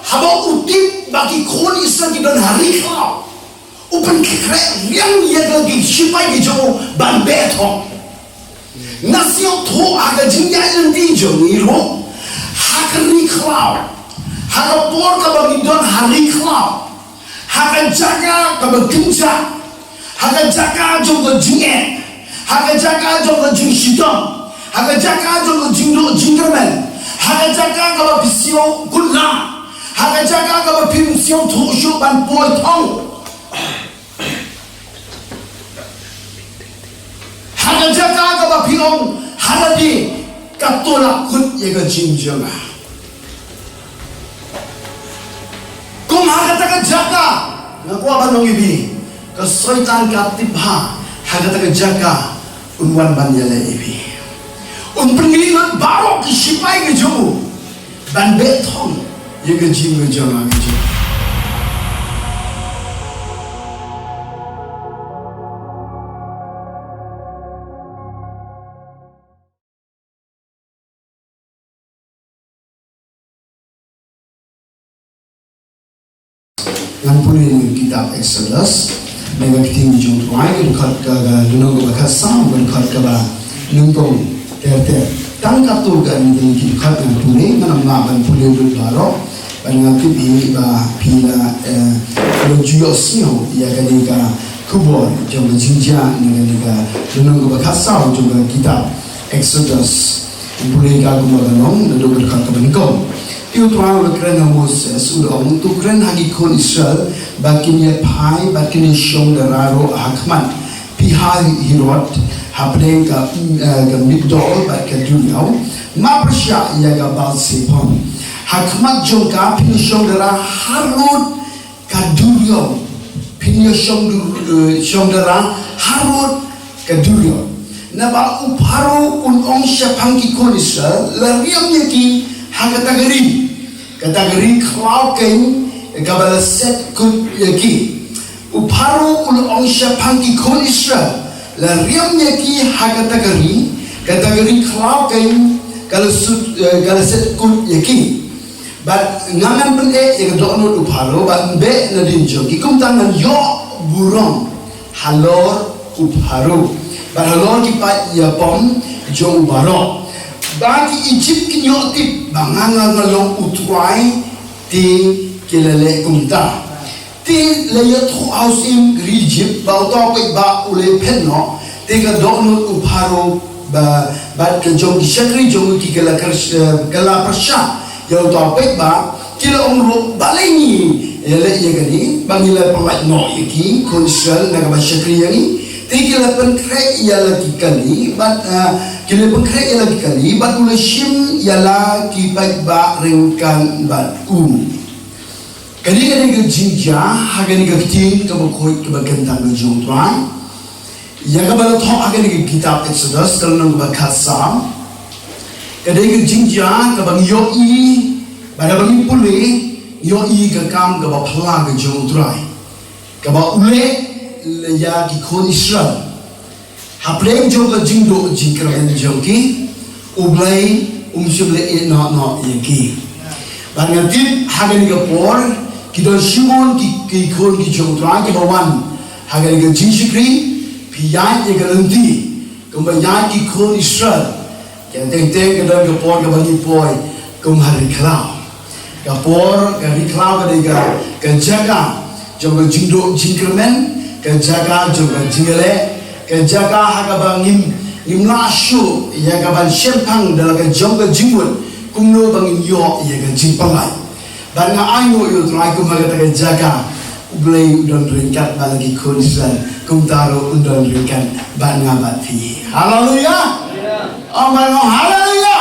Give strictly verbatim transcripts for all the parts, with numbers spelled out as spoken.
Haba u tip ba ki khun Israel ki don ha ri khlaw, u pynkhreh riang ïa ki shipai ki jong u ban beh thong. Nga sngewthuh ha ka jingïaid lynti jong ngi ruh, ha ka ri khlaw, ha ka por kaba ngi don ha ri khlaw, ha ka jaka kaba kynjah, ha ka jaka jong ka jingeh, ha ka jaka jong ka jingshitom, ha ka jaka jong ka jingduh jingkyrmen, ha ka jaka kaba phi sngewkut lah, ha ka jaka kaba phim sngewthuh shuh ban poi thong. Ha ka jaka kaba phi ong, ha lade, kato la kut ïa ka jingim jong nga. Kum ha kata ka jaka, nga kwah ban ong ïa phi, ka Soitan ka tip ha, ha kata ka jaka, un wan ban ïaleh ïa phi. Un pynmih lut baroh ki shipai ki jong u ban beh thong ïa ka jingim ka jong nga ka jong. Ngan pule na ka kitab Exodus, na ka ktien jong u Trai, ka dkhot ka, ka lynnong kaba khatsaw, ka dkhot kaba nyngkong ter ter. Tang katto katne ki dkhot ngan pule, ngan ym lah ban pule lut baroh. Bad nga tip hi ba phi la, eh, la ju ïohsngew ïa kane ka khubor jong ka jingjia, na kane ka lynnong kaba khatsaw jong ka kitab Exodus. Pule ka kumba ka long, naduh ka dkhot kaba nyngkong. Te u Trai u la kren ha Moses, u da ong, to kren ha ki khun Israel ba kin ïa phai bad kin ïa shong dara ruh ha khmat Pi-hahiroth, hapdeng ka, eh, ka Migdol bad ka duriaw, ma pyrshah ïa ka Baal-zephon. Ha khmat jong ka phin ïa shong dara harud ka duriaw. Phin ïa shong dur-, eh, shong dara harud ka duriaw. Naba u Pharaoh un ong shaphang ki khun Israel, la riam ïa ki ha kata ka ri. Kata ka ri khlaw keiñ kaba la set kut ïa ki. U Pharaoh u la ong shaphang ki khun Israel, la riam ïa ki ha kata ka ri, kata ka ri khlaw keiñ ka la sut, eh, ka la set kut ïa ki. Bad nga ngan pyneh ïa ka dohnud u Pharaoh, bad ngan beh nadien jong ki, kumta ngan ïoh burom halor u Pharaoh bad halor ki paid ïapom jong u baroh. Ba ki Ijipt kin ïoh tip ba nga, nga, nga long u Trai, te ki la leh kumta. Te la ïathuh ha u syiem ka ri Ijipt ba uta u paidbah u la phet noh, te ka dohnud u Pharaoh ba, bad ka jong ki shakri jong u ki ka la kyr-, eh, ka la pyrshah ïa uta u paidbah, ki la ong ruh balei ngi ïaleh ïa kane, ba ngi la pyllait noh ïa ki khun Israel na kaba shakri ïa ngi. Te ki la pynkhreh ïa la ki kali bad, eh, ki la pynkhreh ïa la ki kali bad u la shim ïa la ki paidbah ryngkat bad u. Kane ka dei ka jingjia ha kane ka ktien kaba khuid kaba kyntang ka jong u Trai. Ïa kaba la thoh ha kane ka kitab Exodus ka lynnong kaba khatsaw. Ka dei ka jingjia kaba ngi ïohi, bad haba ngi pule, ngi ïohi ka kam kaba phylla ka jong u Trai, kaba u leh ïa ki khun Israel. Hapdeng jong ka jingduh jingkyrmen jong ki, U Blei um shym la ïehnoh noh ïa ki. Bad nga tip ha kane ka por ki don shibun ki, ki khun ki jong u Trai kiba wan ha kane ka jingshakri, phi ïaid ïa ka lynti kumba ïaid ki khun Israel. Ka teng teng ka don ka por kaba ngi poi kum ha ri khlaw. Ka por, ka ri khlaw ka dei ka, ka jaka jong ka jingduh jingkyrmen, ka jaka jong ka jingïaleh, ka jaka ha kaba ngim, ngim lah shuh ïa ka ban shemphang da la ka jong ka jingmut, kumno ba ngin ïoh ïa ka jingpyllait. Bad nga ainguh ïa u Trai kum ha kata ka jaka U Blei u don ryngkat bad la ki khun Israel, kumta ruh un don ryngkat bad nga bad phi. Haleluya. Ong bad nga, haleluya.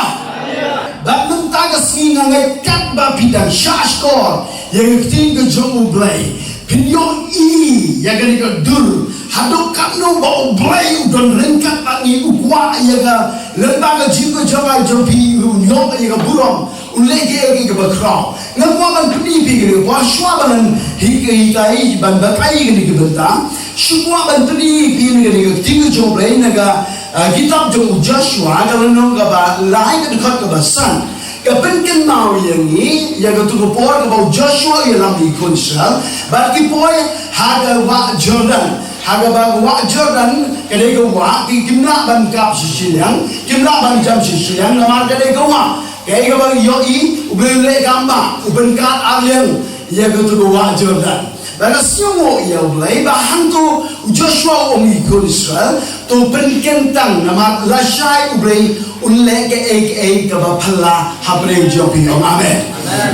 Bad mynta ka sngi nga ngeit katba phi dang shah shkor ïa ka ktien ka jong U Blei, phin ïohi ïa kane ka dur haduh katno ba U Blei u don ryngkat bad ngi, u kwah ïa ka lyngba ka jingim ka jong nga jong phi, u ïoh ïa ka burom. U leh kiei kiei kiba khraw. Nga kwah ban pyni ïa phi kane, kwah shuwa ban hi-, hikai, ban batai kane ka bynta. Shu kwah ban pyni ïa phi kane ka ktien ka jong U Blei na ka, ah, kitab jong u Joshua, ka lynnong kaba lai, ka dkhot kaba san. Ka pynkynmaw ïa ngi ïa katu ka por kaba u Joshua u ïalam ïa ki khun Israel bad ki poi ha ka wah Jordan. Ha kaba ka wah Jordan ka dei ka wah ki, kim lah ban kap sha shiliang, kim lah ban jam sha shiliang namar ka dei ka wah. Kaei kaba ngi ïohi, U Blei u leh kam ba u pynkat ar liang ïa katu ka wah Jordan. Bad nga sngewnguh ïa U Blei ba hangto u Joshua u ong ïa ki khun Israel, to pynkyntang namar lashai U Blei un leh kaei kaei kaba phylla hapdeng jong phi. Ong amen.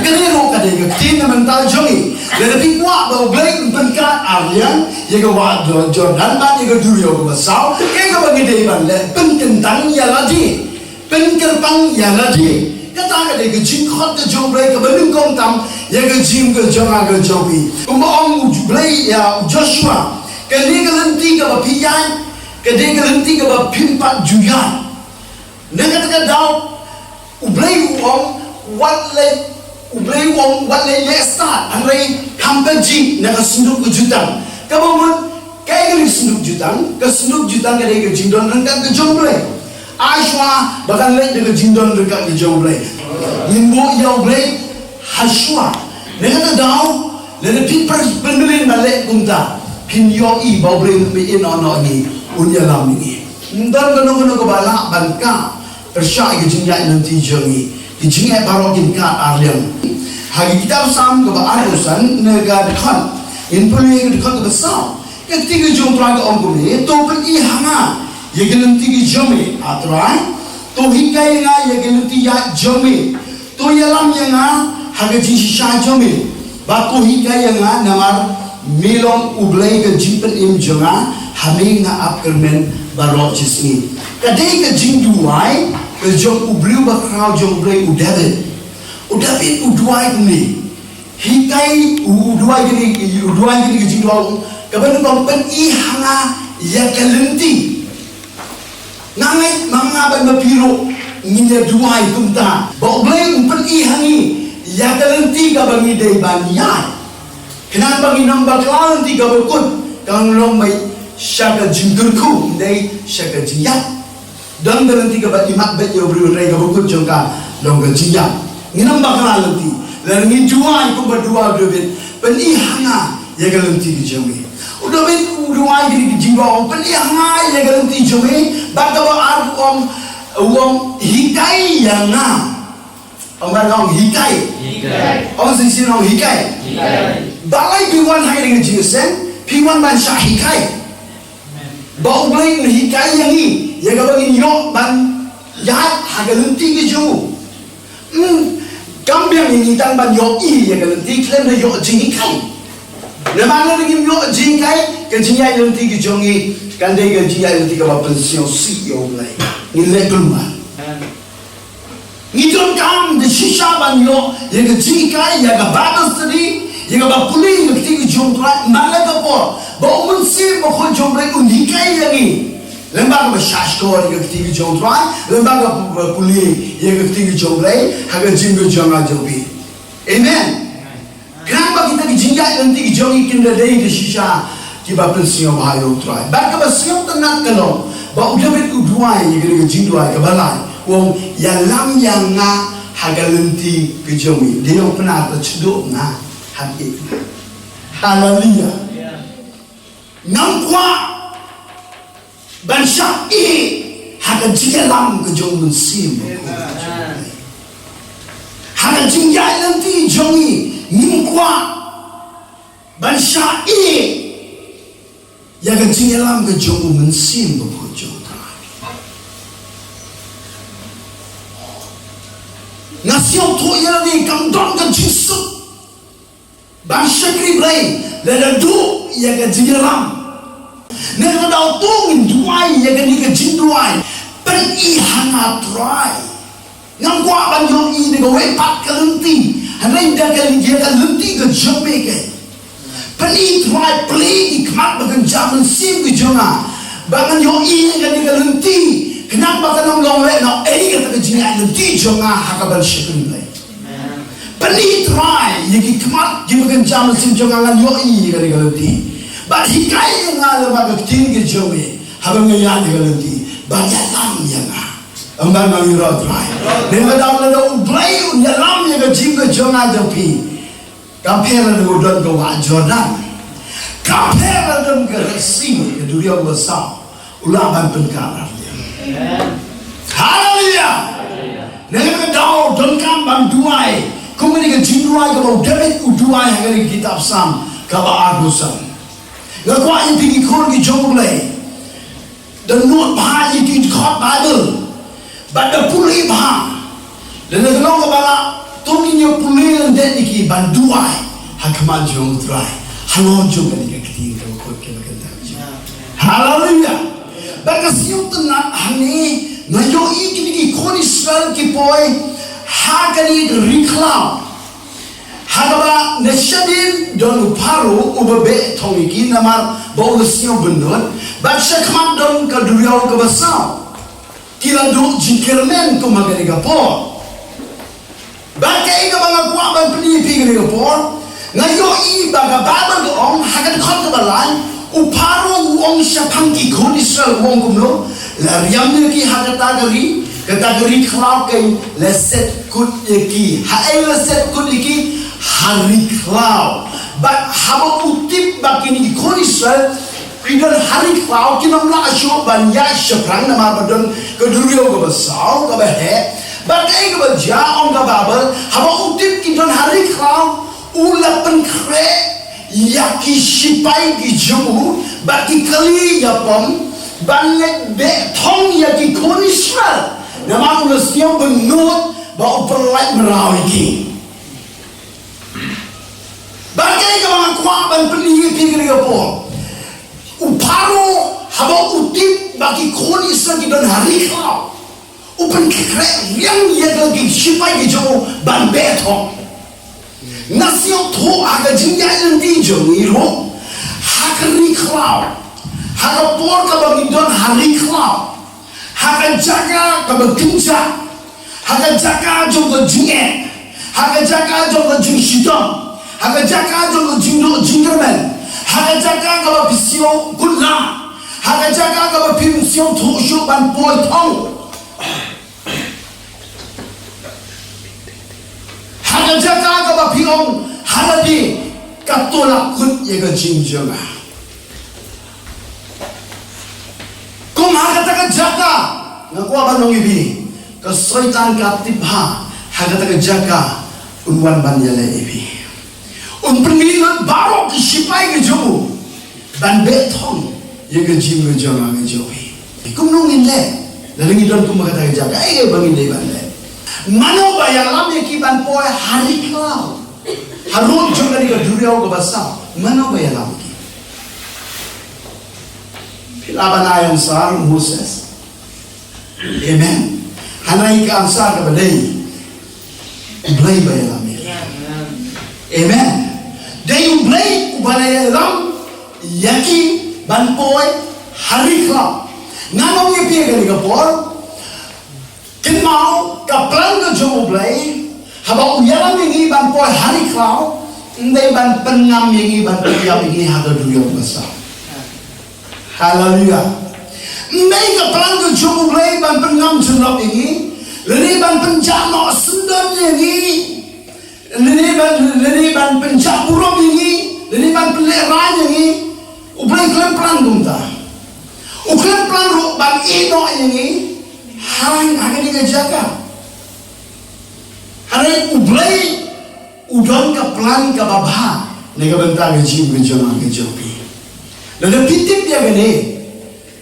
Kane ruh ka dei ka ktien na bynta jong ngi. Lada phi kwah ba U Blei un pynkylla ar liang ïa ka wah Jor-, Jordan bad ïa ka duriaw kaba saw, kaei kaba ngi dei ban leh, pynkyntang ïa lade. Pynkyrpang ïa lade. Kata ka dei ka jingkhot ka jong U Blei kaba nyngkong tam ïa ka jingim ka jong nga ka jong phi. Kumba ong U Blei ïa u Joshua, kane ka lynti kaba phi ïaid ka dei ka lynti kaba phim pat ju ïaid. Na kata ka daw U Blei u ong wat leit, U Blei u ong wat leit leh stad, hynrei kham pat jied na ka synduk ka jutang. Kaba mut kaei ka dei ka synduk jutang? Ka synduk jutang ka dei ka jingdon ryngkat ka jong U Blei. Ai shuwa ba kan leit da ka jingdon ryngkat ka jong U Blei. Ngin buh ïa U Blei ha shuwa. Na kata daw lada phi pyn-, pynmlien ban leh kumta, phin ïohi ba U Blei un ïehnoh noh ïa ngi, un ïalam ïa ngi. Ym don kano kano kaba lah ban kap pyrshah ïa ka jingïaid lynti jong ngi, ki jingeh baroh kin kat ar liang. Ha ka kitab Salm kaba arphew san, na ka dkhot, ngin pule ïa ka dkhot kaba saw. Ka ktien ka jong U Trai ka ong kumne, to pyni ha nga ïa ka lynti ka jong me, A Trai. To hikai ïa nga ïa ka lynti ïaid jong me. To ïalam ïa nga ha ka jingshisha jong me. Bad to hikai ïa nga namar me long U Blei ka jingpynim jong nga, ha me nga ap kyrmen baroh shi sngi. Ka dei ka jingduwai ka jong u briew bakhraw jong U Blei, u David. U David u duwai kumne. Hikai, u, u duwai kine, u duwai kine ki jingduwai, kaba nyngkong, pyni ha nga ïa ka lynti. Nga ngeit ma nga bad ma phi ruh ngin ïa duwai kumta ba U Blei un pyni ha ngi ïa ka lynti kaba ngi dei ban ïaid, khnang ba ngin ym bakla lynti kaba kut, kan long beit sha ka jingkyrkhu, ym dei sha ka jingïap. Don ka lynti kaba imat beit ïa u briew, hynrei kaba kut jong ka long ka jingïap. Ngin ym bakla lynti. Lada ngi duwai kumba duwai u David, pyni ha nga ïa ka lynti ka jong me. U David u duwai kine ki jingduwai, pyni ha nga ïa ka lynti jong me. Bad kaba ar u ong, u ong hikai ïa nga. Ong ba ong hikai. Hikai. Ong shisien ong hikai. Hikai. Balei phi wan ha kane ka jingïaseng, phi wan ban shah hikai. Ba U Blei un hikai ïa ngi ïa kaba ngin ïoh ban ïaid ha ka lynti ka jong u. Hmm, kam biang ïa ngi tang ban ïohi ïa ka lynti, khlem da ïoh jinghikai. Namar lada ngim ïoh jinghikai, ka jingïaid lynti ka jong ngi kan dei ka jingïaid lynti kaba pynsngewsih ïa U Blei. Ngin leh kumba Ngi donkam da shisha ban ïoh ïa ka jinghikai, ïa ka Bible study, ïa kaba pule ïa ka ktien ka jong U Trai man la ka por, ba U Mynsiem Bakhuid jong U Blei un hikai ïa ngi. Lyngba kaba shahshkor ïa ka ktien ka jong U Trai, lyngba kaba pule ïa ka ktien ka jong U Blei ha ka jingim ka jong nga jong phi. Amen. Khnang ba kita ki jingïaid lynti ki jong ngi kin da dei da shisha kiba pynsngewbha ïa U Trai. Bad kaba sngewtynnat ka long ba u David u duwai ïa kane ka jingduwai kaba lai, u ong, ïalam ïa nga ha ka lynti ka jong me. Dei ong, Pnar, to shah duh nga, ha ïing nga. Haleluia. Ngam kwah ban shah ïeh ha ka jingïalam ka jong U Mynsiem Bakhuid. Ha ka jingïaid lynti jong ngi, ngim kwah ban shah ïeh ïa ka jingïalam ka jong U Mynsiem Bakhuid jong U Trai. Nga sngewthuh ïa lade, kam don ka jingsuk ban shakri Blei lada duh ïa ka jingïalam. Nangta daw to ngin duwai ïa kane ka jingduwai, pyni ha nga Trai. Ngam kwah ban ïohi da kawei pat ka lynti, hynrei da ka lynti, ka lynti ka jong me keiñ. Pyni Trai, plie ki khmat bakynja mynsiem ka jong nga, ba ngan ïohi ïa kane ka lynti, khnang ba kan ym long lehnohei kata ka jingïaid lynti jong nga ha kaban shakri Blei. Pyni Trai ïa ki khmat kiba kynja mynsiem jong nga, ngan ïohi ïa kane ka lynti. Bad hikai ïa nga lyngba ka ktien ka jong me haba nga ïaid ïa ka lynti. Bad ïalam ïa nga. Ym ban ïaroh Trai. Nangta lada U Blei un ïalam ïa ka jingim ka jong nga jong phi, kam pher lada u don ka wah Jordan, kam pher lada don ka Red Sea, ka duriaw basaw, u lah ban pynkylla. Haleluya. Nangta ka daw donkam ban duwai kum kane ka jingduwai kaba u David u duwai ha kane ka kitab Salm kaba arphew san. Nga kwah ïa phi ki khun ki jong U Blei, da nud bha ïa ki dkhot Baibl bad da pule bha. Lada ka long kaba lah, to ngin ïa pule lyndet ïa ki ban duwai ha khmat jong U Trai halor jong kane ka ktien kaba kut kaba kynta. Haleluya. Bad ka sngewtynnat hangne, nga ïohi kine ki khun Israel ki poi ha kane ka ri khlaw. Ha kaba na shadien don u Pharaoh uba beh thong ïa ki namar ba u la sngew bynnud, bad shakhmat don ka duriaw kaba saw. Ki la duh jingkyrmen kum ha kane ka por. Bad kaei kaba nga kwah ban pyni ïa phi kane ka por, nga ïohi ba ka Baibl ka ong ha ka dkhot kaba lai, u Pharaoh u ong shaphang ki khun Israel u ong kumno, la riam ïa ki ha kata ka ri, kata ka ri khlaw keiñ la set kut ïa ki. Haei la set kut ïa ki? Ha ri khlaw. Bad haba u tip ba kine ki khun Israel ki don ha ri khlaw, kin ym lah shuh ban ïaid shaphrang namar ba don ka duriaw kaba saw kaba heh. Bad kaei kaba jia, ong ka Baibl, haba u tip ki don ha ri khlaw, u la pynkhreh ïa ki shipai ki jong u bad ki kali ïapom ban leit beh thong ïa ki khun Israel. Namar u la sngew bynnud ba u pynlait mraw ïa ki. Bad kaei kaba nga kwah ban pyni ïa phi kane ka por, u Pharaoh haba u tip ba ki khun Israel ki don ha ri khlaw, u pynkhreh riang ïa ki shipai ki jong u ban beh thong. Nga sngewthuh ha ka jingïaid lynti jong ngi ruh, ha ka ri khlaw, ha ka por kaba ngi don ha ri khlaw, ha ka jaka kaba kynjah, ha ka jaka jong ka jingeh, ha ka jaka jong ka jingshitom, ha ka jaka jong ka jingduh jingkyrmen, ha ka jaka kaba phi sngewkut lang, ha ka jaka kaba phim sngewthuh shuh ban poi thong, ha ka jaka kaba phi ong, ha lade kato la kut ïa ka jingim jong nga. Kum ha kata ka jaka, nga kwah ban ong ïa phi, ka Soitan ka tip bha ha kata ka jaka un wan ban ïaleh ïa phi. Un pynmih lut baroh ki shipai ki jong u ban beh thong ïa ka jingim ka jong nga ka jong phi. Kumno ngin leh lada ngi don kum ha kata ka jaka? Ei, ba ngin dei ban leh, mano ba ïalam ïa ki ban poi ha ri khlaw, harud jong kane ka duriaw kaba saw? Mano ba ïalam ïa ki? Phi lah ban ai answer, Moses. Amen. Hynrei ka answer kaba dei, U Blei ba ïalam ïa ki. Amen. Dei U Blei uba la ïalam ïa ki ban poi ha ri khlaw. Ngan ong ïa phi ha kane ka por, kynmaw, ka plan ka jong U Blei, haba u ïalam ïa ngi ban poi ha ri khlaw, ym dei ban pynngam ïa ngi, ban pynïap ïa ngi ha ka duriaw basaw. Haleluya. Ym dei ka plan ka jong U Blei ban pynngam jynlop ïa ngi, lane ban pynjah noh syndon ïa ngi, lane ban, lane ban pynjah burom ïa ngi, lane ban pynlehrain ïa ngi. U Blei u khlem plan kumta. U khlem plan ruh ban ïeh noh ïa ngi ha, ha kane ka jaka. Hynrei U Blei u don ka plan kaba bha na ka bynta ka jingim ka jong nga ka jong phi. Lada phi tip ïa kane,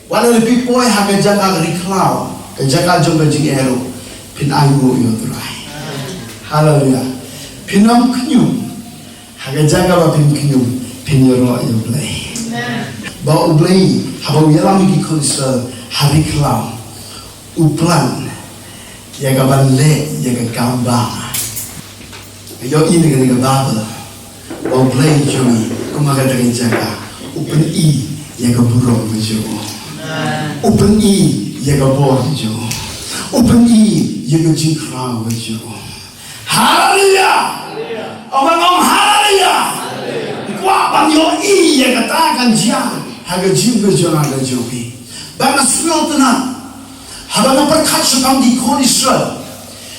wat lada phi poi ha ka jaka ri khlaw, ka jaka jong ka jingeh ruh, phin ainguh ïa U Trai. Haleluya. Phin ym khñium. Ha ka jaka ba phin khñium, phin ïaroh ïa U Blei. Ba U Blei, haba u ïalam ïa ki khun Israel ha ri khlaw, u plan ïa ka ban leh ïa ka kam ba nga. Ïohi na kane ka Baibl ba U Blei jong ngi, kum ha kata ka jaka, u pyni ïa ka burom ka jong u. U pyni ïa ka bor ka jong u. U pyni ïa ka jingkhraw ka jong u. Haleluya. Ong ban ong haleluya. Kwah ban ïohi ïa kata kan jia ha ka jingim ka jong nga ka jong phi. Ba nga sngewtynnat, Haba nga pyrkhat shaphang ki khun Israel,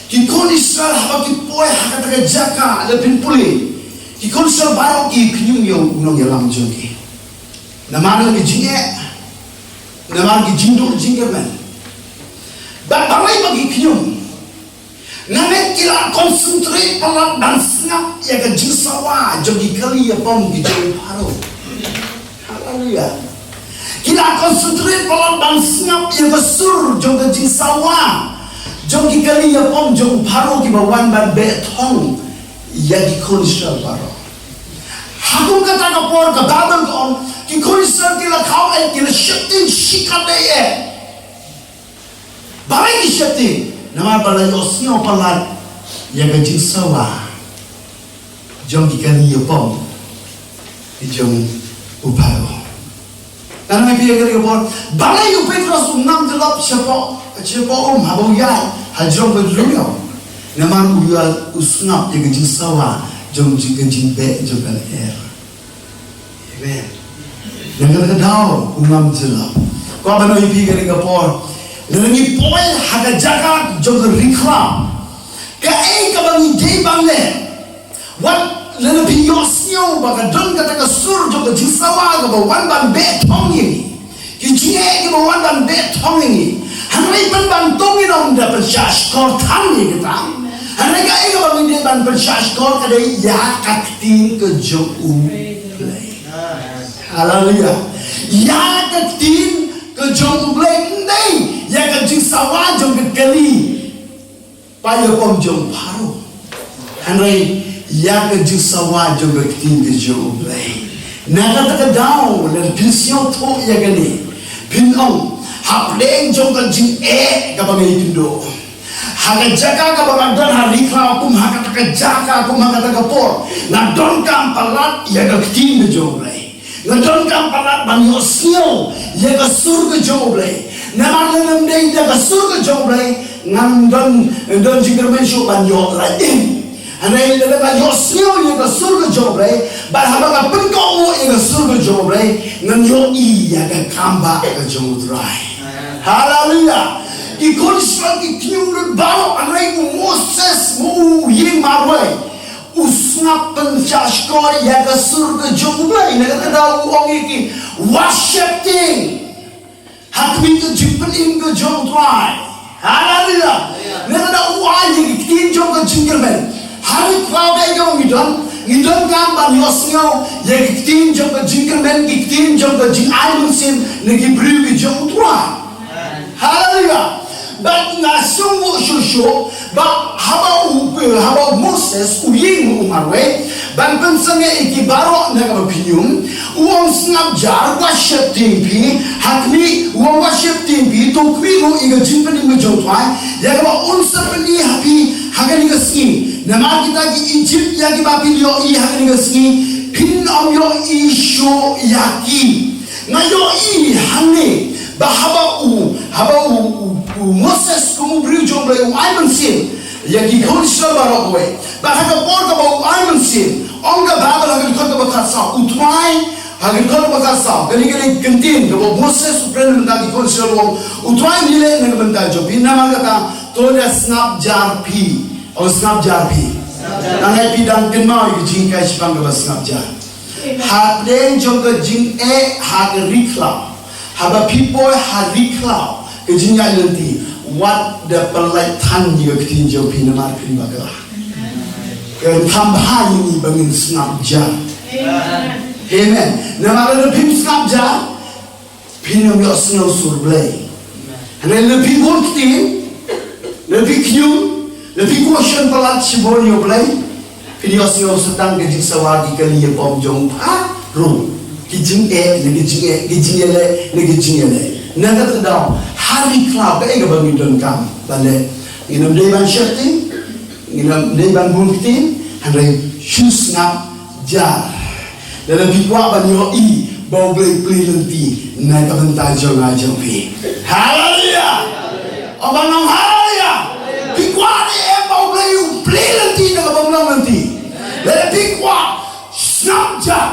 ki khun Israel haba ki poi ha kata ka jaka, lada phin pule, ki khun Israel baroh ki khñium ïa u nongïalam jong ki. Namar ki jingeh, namar ki jingduh jingkyrmen. Bad balei ba ki khñium? Namar ki la concentrate palat ban sngap ïa ka jingsawa jong ki kali ïapom ki jong u Pharaoh. Haleluia. Ki la concentrate palat ban sngap ïa ka sur jong ka jingsawa jong ki kali ïapom jong u Pharaoh kiba wan ban beh thong ïa ki khun Israel baroh. Ha kum kata ka por ka Baibl ka ong, ki khun Israel ki la khaw eh, ki la sheptieng shikatdei eh. Balei ki sheptieng? Namar ba la ïohsngew palat ïa ka jingsawa jong ki kali ïapom ki jong u Pharaoh. Nga ong ïa phi ha kane ka por, balei u Petros um ngam jyllop shapoh, shapoh um haba u ïaid ha jrong ka duriaw? Namar u ïa, u sngap ïa ka jingsawa jong ka jingbeh jong ka lyer. Amen. Nangta ka daw u ngam jyllop. Kwah ban ong ïa phi ha kane ka por, lada ngi poi ha ka jaka jong ka ri khlaw, kaei kaba ngi dei ban leh? Wat lada phi ïohsngew ba ka don kata ka sur jong ka jingsawa kaba wan ban beh thong ïa ngi, ki jingeh kiba wan ban beh thong ïa ngi, hynrei pynban to ngin ym da pynshah shkor than ïa kata. Hynrei kaei kaba ngi dei ban pynshah shkor ka dei ïa ka ktien ka jong U Blei. Haleluia. Ïa ka ktien ka jong U Blei, ym dei ïa ka jingsawa jong ka kali ïapom jong u Pharaoh, hynrei ïa ka jingsawa jong ka ktien ka jong U Blei. Na kata ka daw lada phin sngewthuh ïa kane, phin ong, hapdeng jong ka jingeh kaba nga ïakynduh, ha ka jaka kaba nga don ha ri khlaw, kum ha kata ka jaka, kum ha kata ka por, nga donkam palat ïa ka ktien ka jong U Blei. Nga donkam palat ban ïohsngew ïa ka sur ka jong U Blei. Namar lada ym dei da ka sur ka jong U Blei, ngam don, don jingkyrmen shuh ban ïoh lait im. Hynrei lada nga ïohsngew ïa ka sur ka jong U Blei, bad haba nga pynkohnguh ïa ka sur ka jong U Blei, ngan ïohi ïa ka kambah ka jong U Trai. Haleluia. Ki khun Israel ki khñium lut baroh, hynrei u Moses, u ïing marwei, u sngap pynshah shkor ïa ka sur ka jong U Blei. Na kata ka daw u ong ïa ki, wat sheptieng ha khmih ka jingpynim ka jong U Trai. Haleluia. Na kata ka daw u ai ïa ki ktien jong ka jingkyrmen. Ha ri khlaw kaei kaba ngi don, ngi donkam ban ïohsngew ïa ki ktien jong ka jingkyrmen, ki ktien jong ka jingai mynsiem na ki briew ki jong U Trai. Haleluia. Bad nga sngewnguh shuh shuh ba haba u, haba u Moses u ïeng u marwei ban pynsangeh ïa ki baroh na kaba khñium, u ong, sngap jar, wat sheptieng phi ha khmih, u ong, wat sheptieng phi, to khmih ruh ïa ka jingpynim ka jong U Trai, ïa kaba un sa pyni ha phi ha kane ka sngi. Namar kita ki Ijipt ïa kiba phi ïohi ha kane ka sngi, phin ym ïohi shuh ïa ki. Nga ïohi hangne ba haba u, haba u, u, u Moses kum u briew jong U Blei u ai mynsiem ïa ki khun Israel baroh kawei. Bad ha ka por kaba u ai mynsiem, ong ka Baibl ha ka dkhot kaba khatsaw, U Trai, ha ka dkhot kaba khatsaw, kane ka dei ka ktien kaba u Moses u kren na ka bynta ki khun Israel, u ong, U Trai un ïaleh na ka bynta jong phi, namar kata to da sngap jar phi. Ong, sngap jar phi. Tang ïa phi dang kynmaw ïa ka jinghikai shaphang kaba sngap jar. Hapdeng jong ka jingeh ha ka ri khlaw, haba phi poi ha ri khlaw ka jingïaid lynti, wat da pynlait than ïa ka ktien jong phi namar phin bakla. Kan kham bha ïa ngi ba ngin sngap jar. Amen. Namar lada phim sngap jar, phin ym ïohsngew sur Blei. Hynrei lada phi bun ktien, lada phi khñium, lada phi question palat shibun ïa U Blei, phin ïohsngew sa tang ka jingsawa ki kali ïapom jong u Pharaoh. Ki jingeh ne ki jingeh, ki jingïaleh ne ki jingïaleh. Na kata ka daw, ha ri khlaw kaei kaba ngi donkam ban leh? Ngin ym dei ban sheptieng, ngin ym dei ban bun ktien, hynrei shu sngap jar. Lada phi kwah ban ïohi ba U Blei u plie lynti na ka bynta jong nga jong phi. Haleluia. Ong ban ong haleluia. Phi kwah ne em ba U Blei u plie lynti na ka bym long lynti? Lada phi kwah, sngap jar,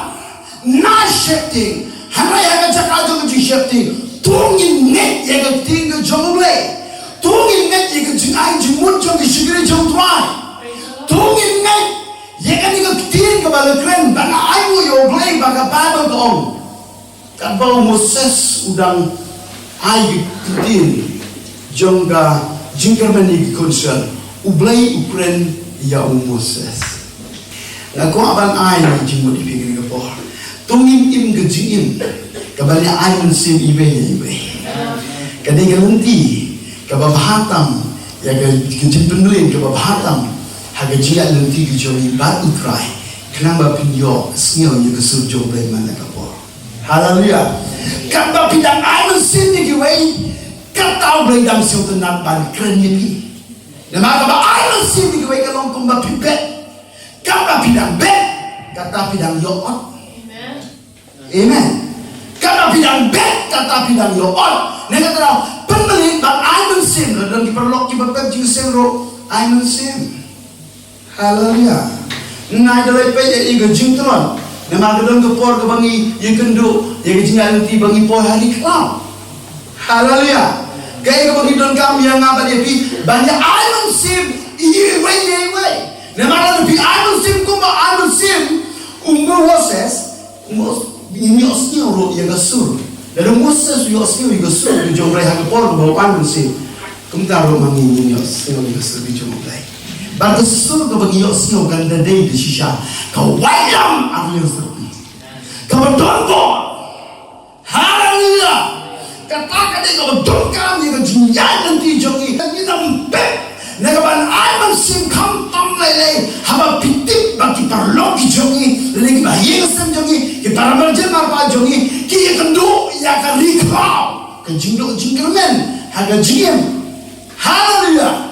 na sheptieng. Hynrei ha ka jaka jong ka jingsheptieng, to ngin ngeit ïa ka ktien ka jong U Blei. To ngin ngeit ïa ka jingai jingmut jong ki shakri jong U Trai. To ngin ngeit ïa kane ka ktien kaba la kren, ba nga ai nguh ïa U Blei ba ka Baibl ka ong. Katba u Moses u dang ai ka ktien jong ka jingkyrmen ïa ki khun Israel, U Blei u kren ïa u Moses. Nga kwah ban ai jingmut ïa phi kane ka por. To ngin im ka jingim kaba ïa ai mynsiem iwei ïa iwei. Ka dei ka lynti kaba bha tam, ïa ka, ka jingpynmlien kaba bha tam ha ka jingïaid lynti ka jong ngi bad U Trai, khnang ba phin ïohsngew ïa ka sur jong U Blei man la ka por. Haleluya. Katba phi dang ai mynsiem ïa kiwei, kata U Blei dang sngewtynnat ban kren ïa phi. Namar kaba ai mynsiem ïa kiwei ka long kumba phi bet. Katba phi dang bet, kata phi dang ïoh ot. Amen. Katba phi dang bet, kata phi dang ïoh ot. Ne kata dang pynmlien ban ai mynsiem, la don ki paralok kiba pep jingïaseng ruh, ai mynsiem. Haleluya. Nai da leit peit ïa ka jingtlot. Namar ka don ka por kaba ngi ïakynduh ïa ka jingïaid lynti ba ngi poi ha ri khlaw. Haleluya. Kaei kaba ngi donkam ïa nga bad ïa phi, ban ïa ai mynsiem iwei ïa iwei. Namar lada phi ai mynsiem kumba ai mynsiem u Moses, Mos-, ngin ïohsngew ruh ïa ka sur. Lada Moses u ïohsngew ïa ka sur ka jong U Blei ha ka por kaba u ai mynsiem, kumta ruh ma ngi ngin ïohsngew ïa ka sur ka jong U Blei. Bad ka sur kaba ngi ïohsngew kan da dei da shisha ka waitlam ar liang syrpi kaba don bor. Haleluya. Kata ka dei kaba donkam ïa ka jingïaid lynti jong ngi. Ngi nang pep na ka ban ai mynsiem khamtam lei lei, haba phi tip ba ki paralok ki jong ngi, lane kiba ïeng ha sem jong ngi, ki para marjan marpa jong ngi, ki ïakynduh ïa ka ri khlaw, ka jingduh jingkyrmen ha ka jingim. Haleluya.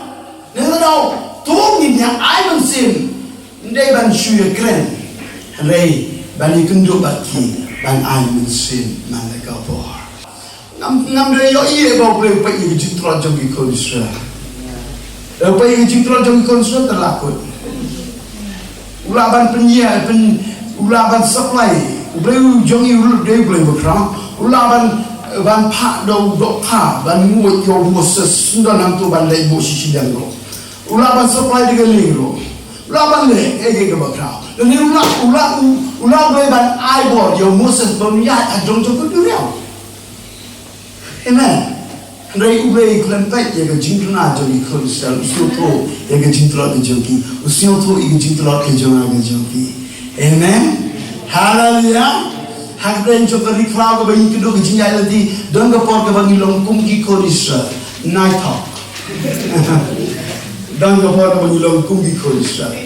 Nangta dei to ngin ïa ai mynsiem, ym dei ban shu ïakren, hynrei ban ïakynduh bad ki, ban ai mynsiem man la ka por. Ngam, ngam dei ïohi ba U Blei u peit ïa ka jingtlot jong ki khun Israel. Lada u peit ïa ka jingtlot jong ki khun Israel te la kut. U lah ban pynïa, pyn, u lah ban supply. U Blei u jong ngi u dei U Blei bakhraw. U lah ban, ban phah da u dohkha ban nguid ïa u Moses, ym don hangto ban leit buh shi shiliang ruh. U lah ban supply da ka lieng ruh. U lah ban leh kaei kaei kaba khraw. Lane u lah, u lah, u, u lah U Blei ban ai bor ïa u Moses ban ïaid ha jrong jong ka duriaw. Amen. Hynrei U Blei u khlem peit ïa ka jingkyrmen jong ki khun Israel, u sngewthuh ïa ka jingtlot ka jong ki, u sngewthuh ïa ka jingtlot ka jong nga ka jong phi. Amen. Haleluya. Ha kata jong ka ri khlaw kaba ngi kynduh ka jingïaid lynti, don ka por kaba ngi long kum ki khun Israel. Nai thok. Don ka por kaba ngi long kum ki khun Israel.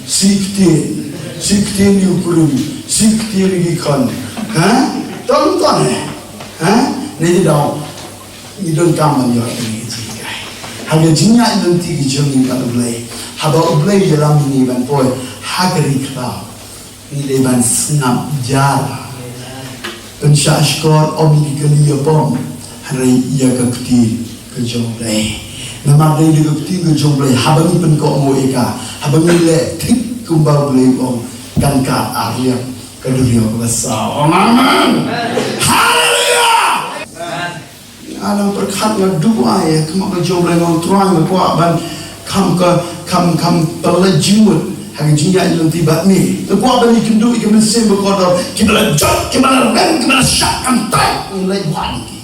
Shu ktien, shu ktien ïa u kurim, shu ktien ïa ki khon. Ha? Ton ton eh. Ha? Ngi donkam ban ïoh ïa kine ki jinghikai ha ka jingïaid lynti ka jong ngi bad U Blei. Haba U Blei u ïalam ïa ngi ban poi ha ka ri khlaw, ngi dei ban sngap jar. Pynshah shkor, ym ïa ki kali ïa bom, hynrei ïa ka ktien ka jong U Blei. Namar dei da ka ktien ka jong U Blei, haba ngi pynkohnguh ïa ka, haba ngi leh thik kumba U Blei u ong, kan kat ar liang ka duriaw kaba saw. Ong amen. Haleluya. Nga dang pyrkhat, nga duwai ha khmat ka jong U Blei, nga ong Trai, nga kwah ban kham ka, kham, kham pynleit jingmut ha ka jingïaid lynti bad me. Nga kwah ban ïakynduh ïa ka mynsiem bakordor, kiba la jot, kiba la rem, kiba la shah kyntait, ngi leit wad ïa ki.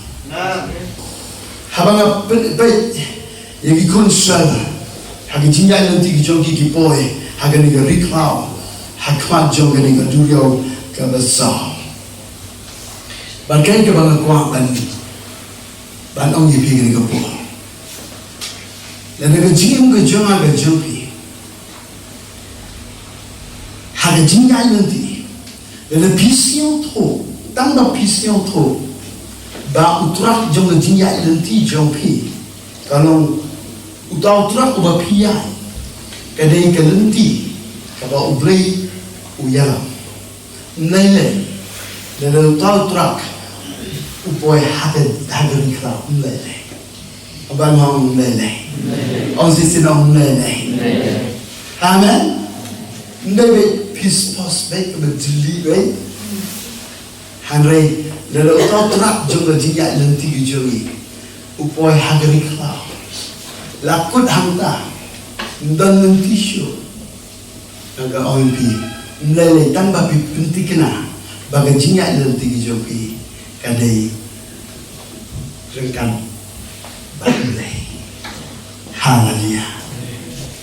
Haba nga peit, peit ïa ki khun Israel ha ka jingïaid lynti ka jong ki, ki poi ha kane ka ri khlaw ha khmat jong kane ka duriaw kaba saw. Bad kaei kaba nga kwah ban, ban ong ïa phi kane ka por, lada ka jingim ka jong nga ka jong phi ha ka jingïaid lynti, lada phi sngewthuh, tang ba phi sngewthuh ba u trak jong ka jingïaid lynti jong phi ka long uta u trak uba phi ïaid, ka dei ka lynti kaba U Blei u ïalam. Ym lei lei lada uta u trak u poi ha ka, ha ka ri khlaw, ym lei lei. Haba nga ong ym lei lei, ong shisien ym lei lei. Amen. Ym dei beit phi spot beit kaba jylliew beit. Hynrei lada uta u trak jong ka jingïaid lynti ka jong ngi u poi ha ka ri khlaw, La kut hangta, ym don lynti shuh. Nga ong ïa phi, ym lei lei tang ba phi pynthikna ba ka jingïaid lynti ka jong phi ka dei ryngkat bad U Blei. Haleluya.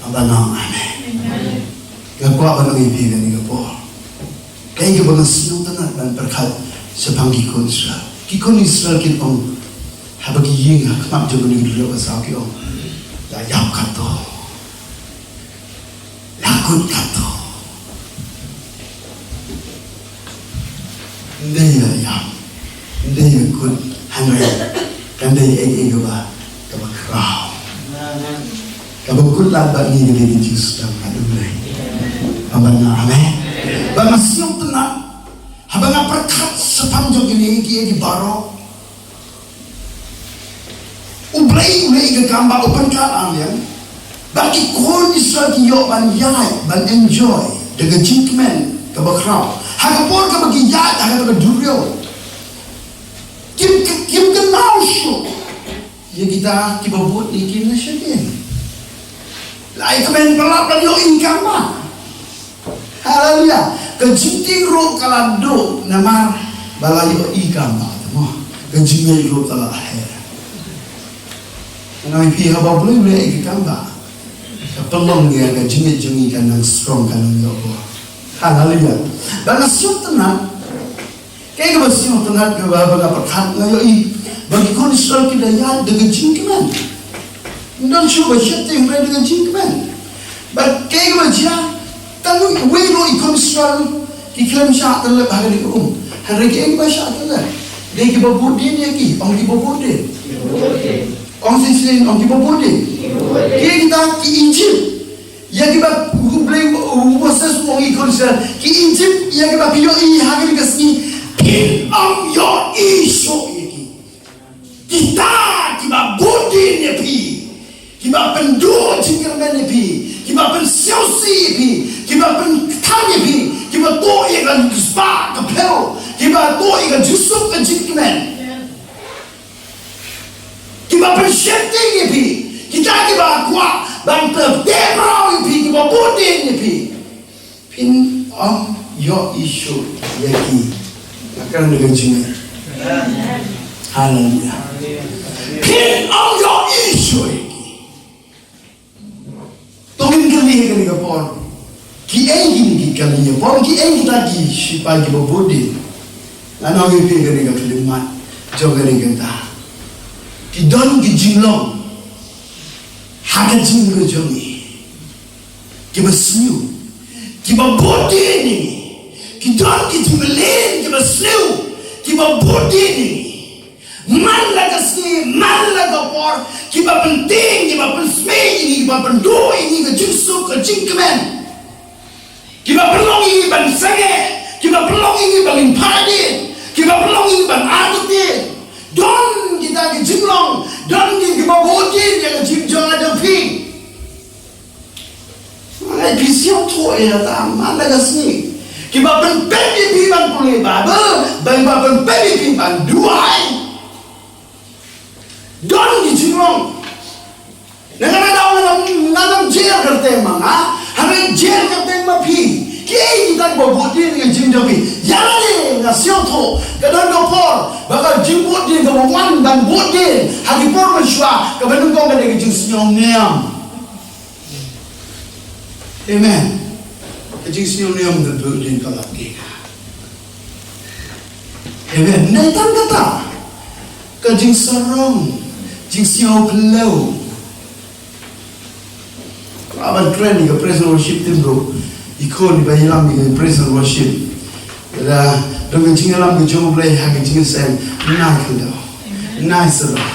Haba nga ong amen, nga kwah ban ong ïa phi kane ka por, kaei kaba nga sngewtynnat ban pyrkhat shaphang ki khun Israel. Ki khun Israel kin ong, haba ki ïeng ha khmat jong kane ka duriaw basaw ki ong, la ïap katto, la kut katto. Ym dei la ïap, ym dei la kut, hynrei kan dei ei ei kaba, kaba khraw, kaba kut lad bad ngi, ka dei ka jingsdang bad U Blei. Haba nga, amen. Ba nga sngewtynnat, haba nga pyrkhat shaphang jong kine kiei kiei baroh, U Blei u leh ïa ka kam ba u pynkylla liang ba ki khun Israel ki ïoh ban ïaid, ban enjoy da ka jingkmen kaba khraw ha ka por kaba ki ïaid ha kata ka duriaw. Kim, kim kynmaw shuh ïa kita kiba bud ïa ki na shadien. La ïa kmen palat ban ïoh ïa ka kam ba Haleluya. Ka jingtieng ruh ka la duh namar ba la ïohi kam ba, mo. Ka jingngeit ruh ka la her. Nga ong ïa phi, haba U Blei u leh ïa ka kam ba, ka pynlong ïa ka jingngeit jong ngi kan nang strong, kan nang ïoh bor. Haleluya. Ba nga sngewtynnat, kaei kaba sngewtynnat kaba, ba nga pyrkhat, nga ïohi ba ki khun Israel ki da ïaid da ka jingkmen. Ym don shuh ba sheptieng, hynrei da ka jingkmen. Bad kaei kaba jia, tang iwei ruh i khun Israel ki khlem shah tyllep ha kane ka um. Hynrei kaei kaba shah tyllep? Dei kiba bud dien ïa ki, ong kiba bud dien. Ong shisien, ong kiba bud dien. Ki kita ki Egypt. Ïa kiba U Blei, u Moses u ong ïa ki khun Israel, ki Egypt, ïa kiba phi ïohi ha kane ka sngi, phin ym ïohi shuh ïa ki. Kita kiba bud dien ïa phi, kiba pynduh jingkyrmen ïa phi, kiba pynsiewsih ïa phi, kiba pynkthang ïa phi, kiba tuh ïa ka spah ka phew, kiba tuh ïa ka jingsuk ka jingkmen, kiba pynsheptieng ïa phi, kita kiba kwah ban pynteh mraw ïa phi, kiba bud dien ïa phi, phin ym ïohi shuh ïa ki. Nga kren da ka jingngeit. Haleluya. Phin ym ïohi shuh ïa ki. To ngin kylli ha kane ka por, kiei kine ki kali ïa por, kiei kita ki shipai kiba bud dien? Ngan ong ïa phi kane ka khyllipmat jong kane ka bynta. Ki don ki jinglong ha ka jingim ka jong ngi kiba sniew, kiba bud dien ïa ngi. Ki don ki jingmlien kiba sniew, kiba bud dien ïa ngi. Man la ka sngi, man la ka por, kiba pyntieng, kiba pynsmei ïa ngi, kiba pynduh ïa ngi ka jingsuk ka jingkmen. Kiba pynlong ïa ngi ban sangeh, kiba pynlong ïa ngi ban lyngphadien, kiba pynlong ïa ngi ban artatien. Don kita ki jinglong, don ki, kiba bud dien ïa ka jingim jong nga jong phi. Nga ai phi sngewthuh ïa kata, man la ka sngi, kiba pynpep ïa phi ban pule Baibl, ba, ba pynpep ïa phi ban duwai. Don ki jinglong. Nangta nga daw, nga ngam, nga ngam jer kyrteng ma nga, hynrei jer kyrteng ma phi. Kiei kita kiba bud dien ïa ka jingim jong phi? Ïa lade nga sngewthuh ka don ka por ba ka jingbud dien kaba wan ban bud dien ha ki por mynshuwa, kaba nyngkong ka dei ka jingsngew niam. Amen. Ka jingsngew niam ka bud dien ka la pynïaid. Amen. Nangta kata, ka jingsarong, jingsngew phyllaw. Nga ban kren ïa ka praise and worship team ruh, i khun iba ïalam ïa ka praise and worship. Lada don ka jingïalam ka jong U Blei ha ka jingïaseng, nai khyndew, nai sarong.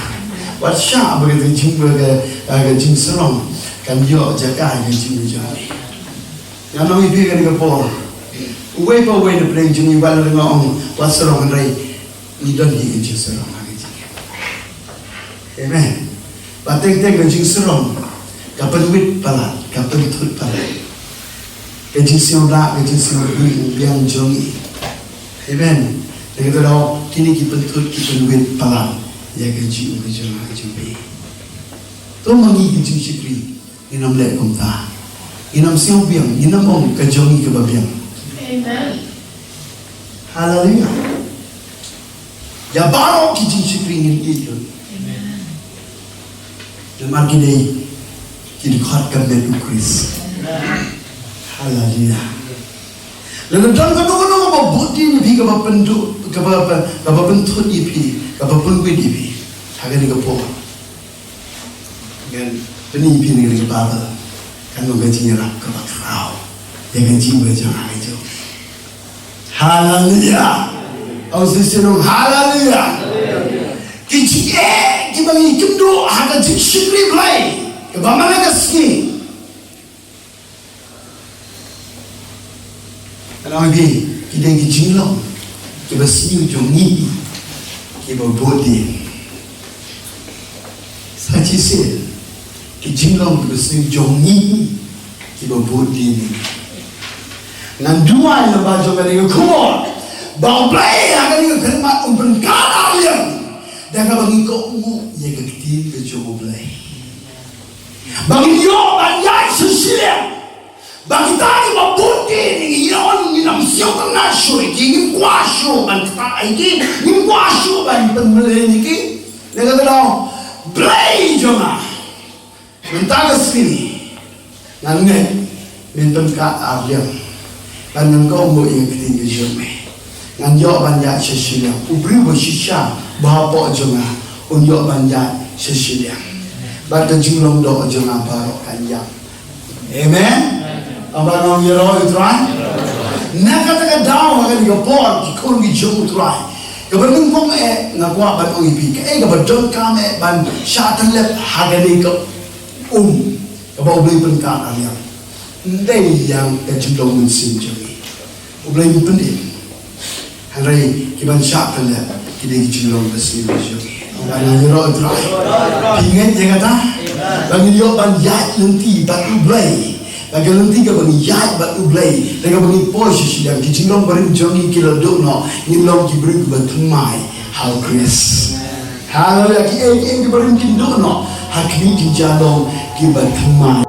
Wat shah ba ka jing, ba ka, ka jingsarong kan ïoh jaka ha ka jingim jong ngi. Ngan ong ïa phi kane ka por, uwei pa uwei na pdeng jong ngi, wat la nga ong wat sarong, hynrei ngi don hi ka jingsarong ha ka jingim. Amen. Ba teng teng ka jingsarong ka pynwit palat, ka pynthut palat ka jingsngewdah, ka jingsngewbiang jong ngi. Amen. Te kata daw kine ki pynthut, ki pynwit palat ïa ka jingim ka jong nga jong phi. Kum ma ngi ki jingshakri, ngin ym leh kumta. Ngin ym siew biang, ngin ym ong ka jong ngi kaba biang. Amen. Haleluya. Ïa baroh ki jingshakri ngin ïeit lut. Amen. Namar ki dei ki dkhot ka met u Khrist. Amen. Haleluya. Lada don kano kano kaba bud ïa phi, kaba pynduh, kaba, kaba, kaba pynthut ïa phi, kaba pynwit ïa phi ha kane ka por, ngan pyni ïa phi na kane ka Baibl. Kan long ka jingïarap kaba khraw ïa ka jingim jong nga jong. Haleluya. Ong shisien, haleluya. Ki jingeh kiba ngi kynduh ha ka jingshakri Blei kaba man la ka sngi. Ngan ong ïa phi, ki dei ki jinglong kiba sniew jong ngi kiba bud dien. Sa shisien, ki jinglong kiba sniew jong ngi kiba bud dien. Ngan duwai lyngba jong kane ka khubor ba U Blei ha kane ka khyllipmat un pynkat ar liang da kaba ngi kohnguh ïa ka ktien ka jong U Blei. Ba ngin ïoh ban ïaid sha shiliang. Ba kita kiba bud dien, ngin ïoh, ngin ym siew tynnat shuh ïa ki, ngim kwah shuh ban ktah ïa ki, ngim kwah shuh ban pynmlien ïa ki. Nangta ka daw, Blei jong nga, mynta ka sngi ngan ngeit men pynkat ar liang. Ban ngan kohnguh ïa ka ktien ka jong me. Ngan ïoh ban ïaid sha shiliang. U briew ba shisha ba hapoh jong nga un ïoh ban ïaid sha shiliang. Bad ka jinglong doh jong nga baroh kan ïap. Amen. Aba nong ïaroh ïa U Trai. Na kata ka daw ha kane ka por ki khun ki jong U Trai. Kaba nyngkong eh nga kwah ban ong ïa phi, kaei kaba donkam eh ban shah tyllep ha kane ka um kaba U Blei pynkat ar liang. Ym dei ïa ka jinglong mynsiem jong ngi. U Blei un pynim. Hynrei ki ban shah tyllep ki dei ki jinglong ba sniew jong ngi. Ong ba ngan ïaroh U Trai. Phi ngeit ïa kata? Ba ngin ïoh ban ïaid lynti bad U Blei. Ba ka lynti kaba ngi ïaid bad U Blei, da kaba ngi poi sha shiliang, ki jinglong barim jong ngi ki la duh noh, ngin long ki briew kiba thymmai ha U Khrist. Haleluya. Kiei kiei ki barim kin duh noh ha khmih, kin jia long kiba thymmai.